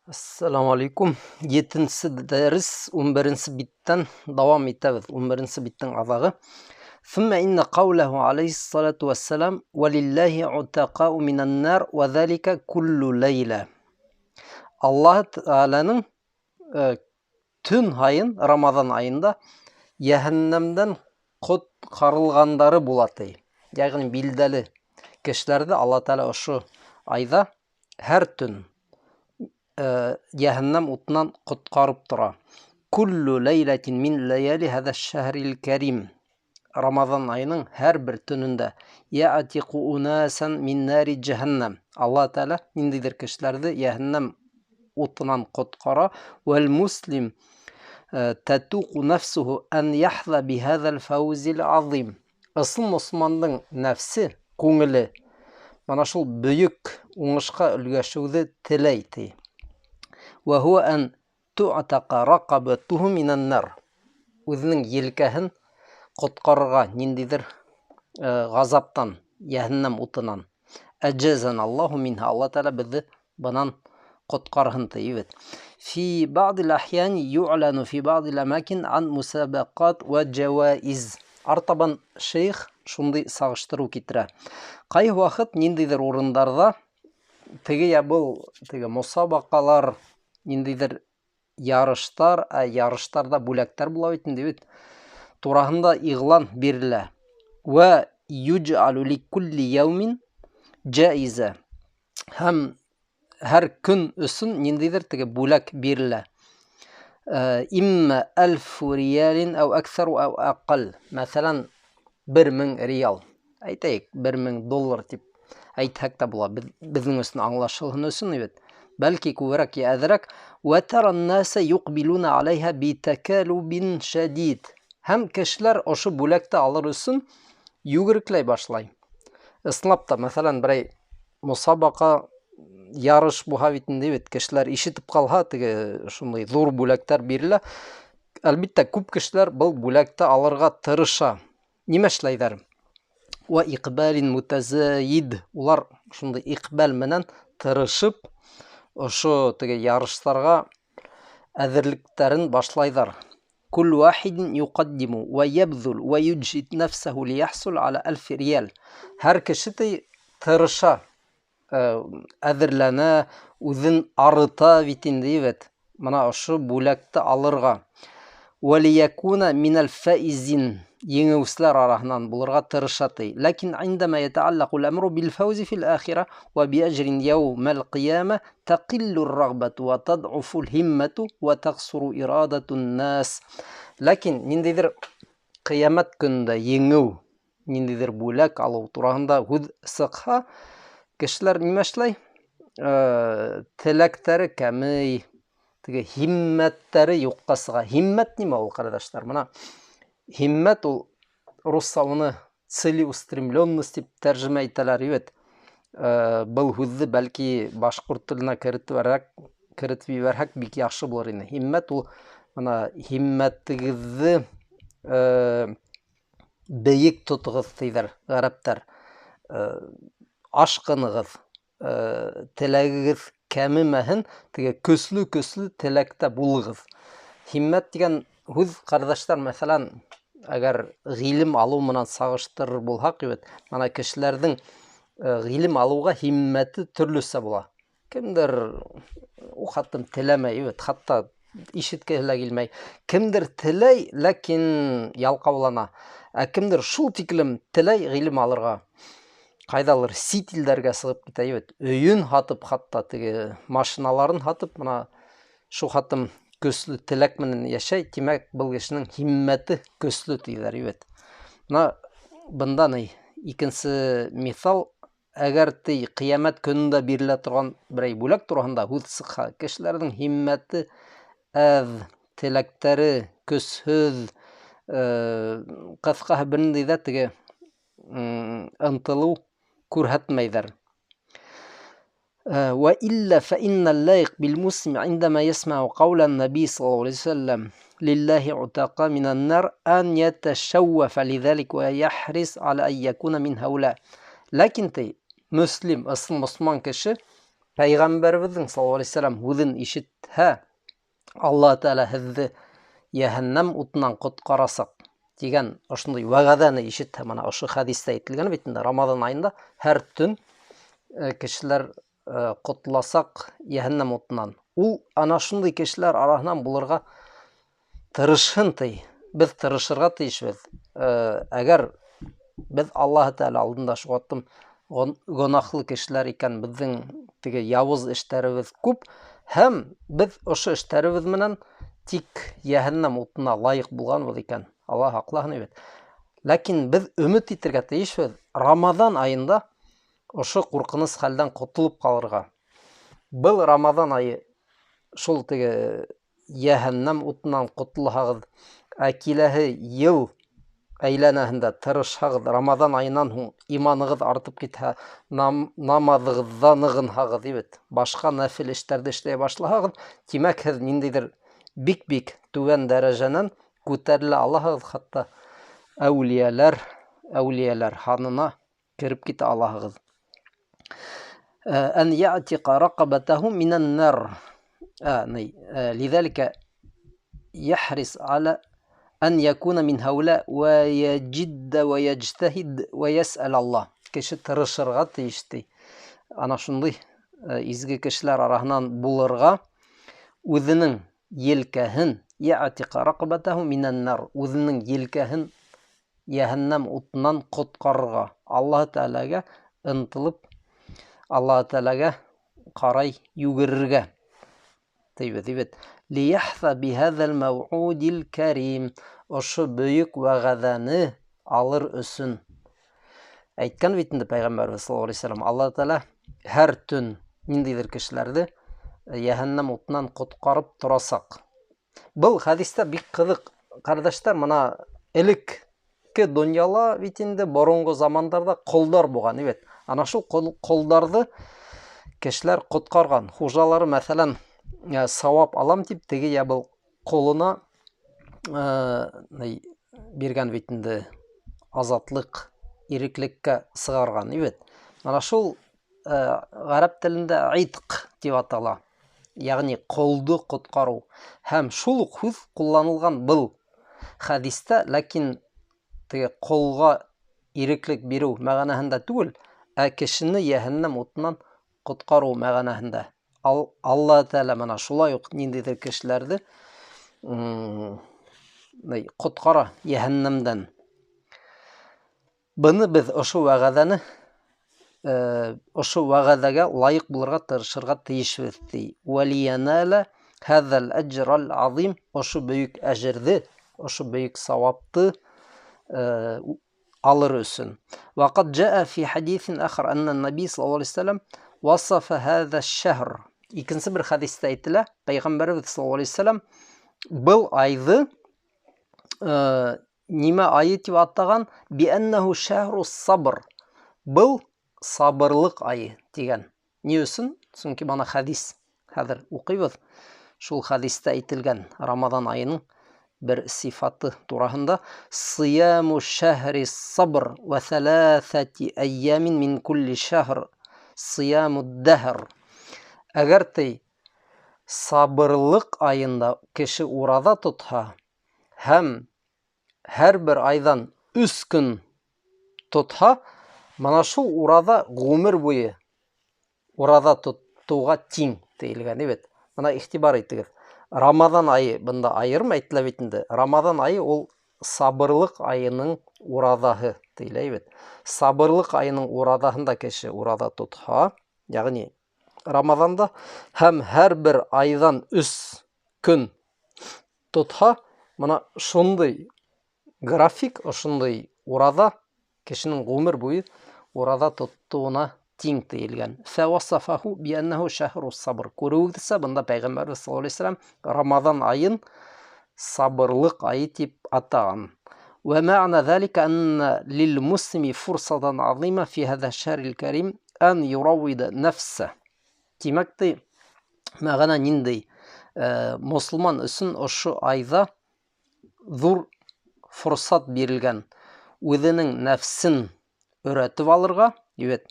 Ассаламу алейкум. Етенсе дәрес, 11-нсе биттән дауам итәбеҙ. 11-нсе биттең аҙағы. Thumma inna qawlahu alayhi-s-salatu was-salam walillahi utaqa'u minan-nar wa zalika kullu layla. Аллаһ Тааляның төн һайын Рамаҙан айында йәһәннәмдән ҡотҡарылғандары була ти. Йәғни билдәле кешеләрҙе Аллаһ Тааля ошо айҙа һәр төн йәһәннәм утынан ҡотҡарып тора. Kullu ләйләтин мин ләйәли һәҙә шәһрил кәрим. Рамаҙан айының һәр бер төнөндә яатиҡу унасан мин нари джәһәннәм. Аллаһ Тааля ниндәйҙер кешеләрҙе йәһәннәм утынан ҡотҡара. Вәл муслим татуҡу нафсуху ан яхҙа биһәҙәл фәүзил азим. Ысын мосолмандың нәфсе, күңеле мана шул бөйөк уңышҡа өлгәшеүҙе теләй ти. Вә хуа ан туътаҡа рақабатуху минән нар. Үҙенең елкәһен ҡотҡарырға ниндәйҙер ғазаптан, йәһәннәм утынан. Әджәзән Аллаһу минһа. Аллаһ Тааля беҙҙе бынан ҡотҡарһын ти бит. Фи баъдил ахьяни юълану фи баъдил амакин ан мусабақат ва джаваиз. Артабан шейх шундай сағыштырыу китерә. Ҡайһы ваҡыт ниндәйҙер урындарҙа теге я был теге мусабаҡалар, ниндәйҙер ярыштар, ә ярыштарҙа бүләктәр була бит инде бит, тураһында иғлан бирелә. Вә юджалу ликулли яумин джаиза. Һәм һәр көн өсөн ниндәйҙер теге бүләк бирелә. Имма әлфу риялин әү әкҫәру әү әҡәл. Мәҫәлән, 1000 риал. Әйтәйек, 1000 доллар тип әйтһәк тә була. Беҙҙең өсөн аңлашылһын өсөн бит. Бәлки күберәк йә әҙерәк. Вә таран наса юҡбилуна алайһа битакалубин шәдид. Һәм кешеләр ошо бүләкте алыр өсөн йүгерекләй башлай. Ысынлап та, мәҫәлән, берәй мусабаҡа, ярыш буһа бит инде бит, кешеләр ишетеп ҡалһа, теге шундай ҙур бүләктәр бирелә. Әлбиттә, күп кешеләр был бүләкте алырға тырыша. Нимә эшләйҙәр? Вә иҡбалин мутазаид. Улар шундай иҡбал менән тырышып, ошо теге ярыштарға әҙерлектәрен башлайҙар. Кул вахидин юҡаддиму вә йәбҙул вә юджид нәфсәһу лияхсул аля әлфи риал. Һәр кеше ти тырыша, әҙерләнә, үҙен арыта бит инде бит. Мына ошо бүләкте алырға. Вә лиякуна минәл фаизин. Еңеүселәр араһынан булырға тырыша ти. Ләкин индәмә йәтәаллаҡу л-әмру бил-фәүзи фил-ахира вә биәжрин йәүмәл ҡиямә тәҡиллу р-рағбәту вә тадъуфу л-һиммәту вә тәҡсуру ирадату н-нас. Ләкин ниндәйҙер ҡиәмәт көнөндә еңеү, ниндәйҙер бүләк алыу тураһында һүҙ сыҡһа, кешеләр нимә эшләй? Теләктәре кәмей, теге һиммәттәре юҡҡа сыға. Һиммәт нимә ул, ҡәрҙәштәр? Мына һиммәт ул русса уны целеустремленность тип тәржемә итәләр бит. Был һүҙҙе бәлки башҡорт теленә керетеп ебәрһәк бик яҡшы булыр ине. Һиммәт ул мына һиммәтегеҙҙе бейек тотоғоҙ тиҙәр ғәрәптәр. Ашҡынығыҙ, теләгегеҙ кәмемәһен, теге көслө-көслө теләктә булығыҙ. Һиммәт тигән һүҙ, ҡәрҙәштәр, мәҫәлән, әгәр ғилем алыу менән сағыштырыр булһаҡ бит, мына кешеләрҙең ғилем алыуға һиммәте төрлөсә була. Кемдер ул хаттым теләмәй бит, хатта ишеткеһе лә килмәй. Кемдер теләй, ләкин ялҡаулана. Ә кемдер шул тиклем теләй ғилем алырға, ҡайҙалыр сит илдәргә сығып китә бит, өйөн һатып, хатта теге машиналарын һатып, мына шул хаттым көслө теләк менән йәшәй. Тимәк, был кешенең һиммәте көслө тиҙәр бит. Мына бында ни икенсе миҫал, әгәр ти ҡиәмәт көнөндә бирелә торған берәй бүләк тураһында һүҙ сыҡһа, кешеләрҙең һиммәте әҙ, теләктәре көсһөҙ, ҡыҫҡаһы бер ниндәй ҙә теге, ынтылыу күрһәтмәйҙәр. Вә илля фә иннал лаиқ бил муслим индама ясмау ҡаула наби саллаллаху алейхи ва саллям лиллахи утақа минан нар ан яташаввафа лизалик ва яхрис аля ан якуна мин хаула. Ләкин ти мөслим, ысын мосолман кеше Пәйғәмбәребеҙҙең саллаллаһу алейһи вәсәләм һүҙен ишетһә, Аллаһ Тәғәлә һеҙҙе йәһәннәм утынан ҡотҡарасаҡ тигән ошондай вәғәҙәне ишетһә, мына ошо хәдистә әйтелгән бит инде, Рамаҙан айында һәр төн кешеләр ҡотоласаҡ йәһәннәм утынан. Ул ана шундай кешеләр араһынан булырға тырышһын ти. Беҙ тырышырға тейешбеҙ. Әгәр беҙ Аллаһ Тәғәлә алдында шуғаттым гонаһлы кешеләр икән, беҙҙең теге яуыз эштәребеҙ күп, һәм беҙ ошо эштәребеҙ менән тик йәһәннәм утына лайыҡ булғанбыҙ икән, Аллаһ һаҡлаһын бит. Ләкин беҙ өмөт итергә тейешбеҙ Рамаҙан айында ошо ҡурҡыныс хәлдән ҡотолоп ҡалырға. Был Рамаҙан айы шул теге йәһәннәм утынан ҡотолһағыҙ, ә киләһе йыл әйләнәһендә тырышһағыҙ, Рамаҙан айынан һуң иманығыҙ артып китһә, намаҙығыҙҙа нығынһағыҙ, бит, башҡа нәфил эштәрҙе эшләй башлаһағыҙ, тимәк, һеҙ ниндәйҙер бик-бик түбән дәрәжәнән күтәрелә алаһығыҙ, хатта әүлиәләр һанына кереп китә алаһығыҙ. Ән яътиҡа рақабатаһу минән нар. Лиҙәликә яхрис аля ән якуна мин хаула вә яҗидда вә яҗтаһид вә ясәл Аллаһ. Кеше тырышырға тейеш ти. Ана шундай изге кешеләр араһынан булырға, үҙенең елкәһен, яътиҡа рақабатаһу минән нар, үҙенең елкәһен йәһәннәм утынан ҡотҡарырға, Аллаһ Тәғәләгә ынтылып, Аллаһ Тәғәләгә ҡарай йүгерергә тейбеҙ, бит. Лияхҙа биһәҙәл мәүғүдил кәрим, ошо бөйөк вәғәҙәне алыр өсөн. Әйткән бит инде Пәйғәмбәребеҙ саллаллаһу алейһи вәсәләм, Аллаһ Тәғәлә һәр төн ниндәйҙер кешеләрҙе йәһәннәм утынан ҡотҡарып торасаҡ. Был хәдистә бик ҡыҙыҡ, ҡәрҙәштәр, мына элекке донъяла бит инде боронғо замандарҙа ҡолдар булған, бит. Ана шул ҡолдарҙы кешеләр ҡотҡарған. Хужалары, мәҫәлән, сауап алам тип теге йә был ҡолона биргән бит инде, азатлыҡ, иреклеккә сығарған, бит. Ана шул ғәрәп телендә итҡ тип атала, йәғни ҡолдо ҡотҡарыу. Һәм шул уҡ һүҙ ҡулланылған был хәдистә, ләкин теге ҡолға иреклек биреү мәғәнәһендә түгел, ә кешене йәһәннәм утынан ҡотҡарыу мәғәнәһендә. Алла Тәғәлә мына шулай уҡ ниндәйҙер кешеләрҙе ҡотҡара йәһәннәмдән. Быны беҙ ошо вәғәҙәне, ошо вәғәҙәгә лайыҡ булырға тырышырға тейешбеҙ, ти. Вәлиянала һәҙәл әжрал азим, ошо бөйөк әжерҙе, ошо бөйөк сауапты алыр өсөн. Ваҡад жаа фи хадисин ахар анна наби саллаллаху алейһи вәсәләм васафа һәҙә шәһр. Икенсе бер хәдистә әйтелә, Пәйғәмбәребеҙ саллаллаху алейһи вәсәләм был айҙы нимә айы тип атаған? Биәннәһу шәһру сабр. Был сабырлыҡ айы тигән. Ни өсөн? Сөнки бына хәдис хәҙер уҡыйбыҙ. Шул хәдистә әйтелгән Рамаҙан айының бер сифаты тураһында: Сияму шәһри сабр ва сәләсәти әййамин мин кулли шәһр сияму дәһр. Әгәр ти сабырлыҡ айында кеше ураҙа тотһа һәм һәр бер айҙан 3 көн тотһа, мына шул ураҙа ғүмер буйы ураҙа тотоуға тиң тейелгән, бит. Мына иғтибар итегеҙ. Рамаҙан айы бында айырым әйтелә бит инде. Рамаҙан айы ул сабырлыҡ айының ураҙаһы тейелә бит. Сабырлыҡ айының ураҙаһында кеше ураҙа тотһа, йәғни Рамаҙанда һәм һәр бер айҙан 3 көн тотһа, мына шундай график, ошондай ураҙа кешенең ғүмер буйы ураҙа тотоуына тиң тейелгән. Фәвасафаху биәннәһу шәһру сабр. Күреүегеҙсә, бында Пәйғәмбәрбеҙ саллаллаһу алейһи вәсәләм Рамаҙан айын сабырлыҡ айы тип атаған. Вә мәғнә залика анна лил муслими фурсатан азима фи һәҙә шәһрил кәрим ан юравида нәфсә. Тимәк, ти, мәғәнә ниндәй? Мосолман өсөн ошо айҙа ҙур форсат бирелгән. Үҙенең нәфсен өйрәтеп алырға, бит.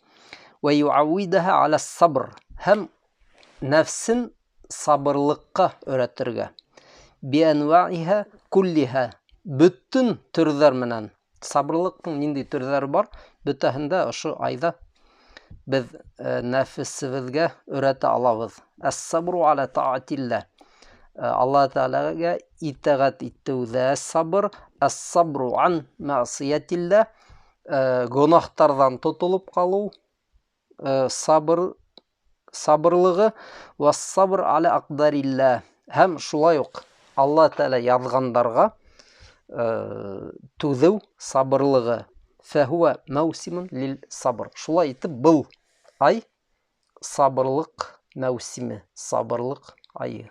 Вә юауидаһа аля сабр. Һәм Нәфсен сабырлыҡҡа өйрәтергә. Биәнваиһа куллиһа, бөтөн төрҙәр менән. Сабырлыҡтың ниндәй төрҙәре бар, бөтәһен дә ошо айҙа беҙ нәфесебеҙгә өйрәтә алабыҙ. Әс-сабру аля таатилла. Алла Тәғәләгә итәғәт итеүҙә сабыр, әс-сабру ан мәғсиәтилла, гонаһтарҙан тотолоп ҡалыу, сабыр, сабырлығы, вәс-сабр аля аҡдарилла. Һәм шулай уҡ Алла Тәғәлә яҙғандарға түҙеү сабырлығы. Фәһүә мәүсимун лил сабр. Шулай итеп, был ай сабырлыҡ мәүсиме, сабырлыҡ айы.